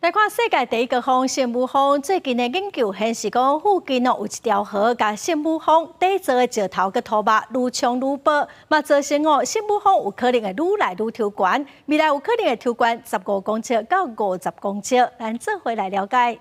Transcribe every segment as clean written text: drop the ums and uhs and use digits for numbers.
來看世界第一高峰聖母峰，最近的研究顯示講，附近哦有一條河，共聖母峰底座的石頭佮土肉愈沖愈薄，嘛造成哦聖母峰有可能會愈來愈抽懸，未來有可能會抽懸15公尺到50公尺。咱做伙來了解。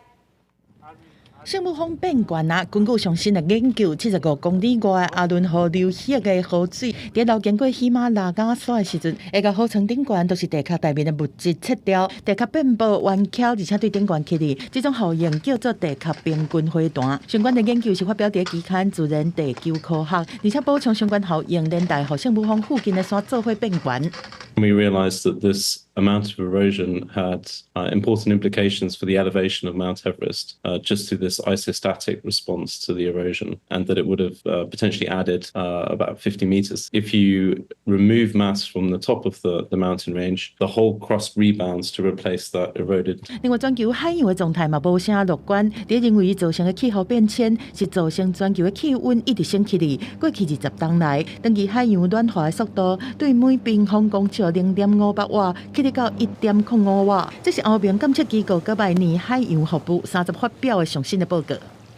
聖母峰變懸啊！根據上新的研究，75公里外阿倫河流域的河水，佇流經過喜馬拉雅山的時陣，會共河床頂懸都是地殼內面的物質切掉，地殼變薄彎翹，而且對頂懸起來。這種效應叫做地殼平均回彈。相關的研究是發表佇期刊《自然地球科學》，而且補充相關效應連帶予聖母峰附近的山做伙變懸。 We realized that this amount of erosion had important implications for the elevation of Mount Everest, just through this isostatic response to the erosion, and that it would have potentially added about 50 meters. If you remove mass from the top of the mountain range, the whole crust rebounds to replace that eroded. 另外，全球海洋的狀態嘛無啥樂觀，佇人為造成的氣候變遷是造成全球的氣溫一直升起來。過去20冬來，長期海洋暖化的速度對每平方公尺0.500瓦，起到1.05瓦。這是歐盟監測機構閣百年海洋服務30發表的上新的報告。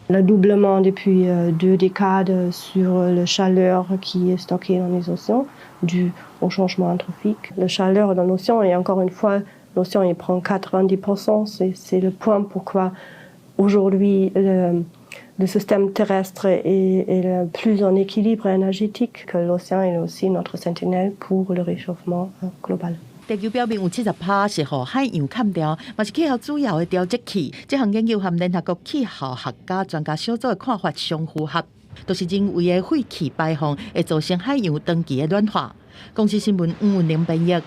Le doublement depuis 2 décades sur la chaleur qui est stockée dans les océans, dû au changement anthropique. La chaleur dans l'océan, et encore une fois, l'océan il prend 90%, c'est le point pourquoi aujourd'hui le système terrestre est le plus en équilibre énergétique, que l'océan est aussi notre sentinelle pour le réchauffement global. 地球表面有70%是予海洋崁掉，嘛是氣候主要的調節器。這項研究和聯合國氣候學家專家小組的看法相符合，就是人為的廢氣排放會造成海洋長期的暖化。公視新聞吳文玲編譯。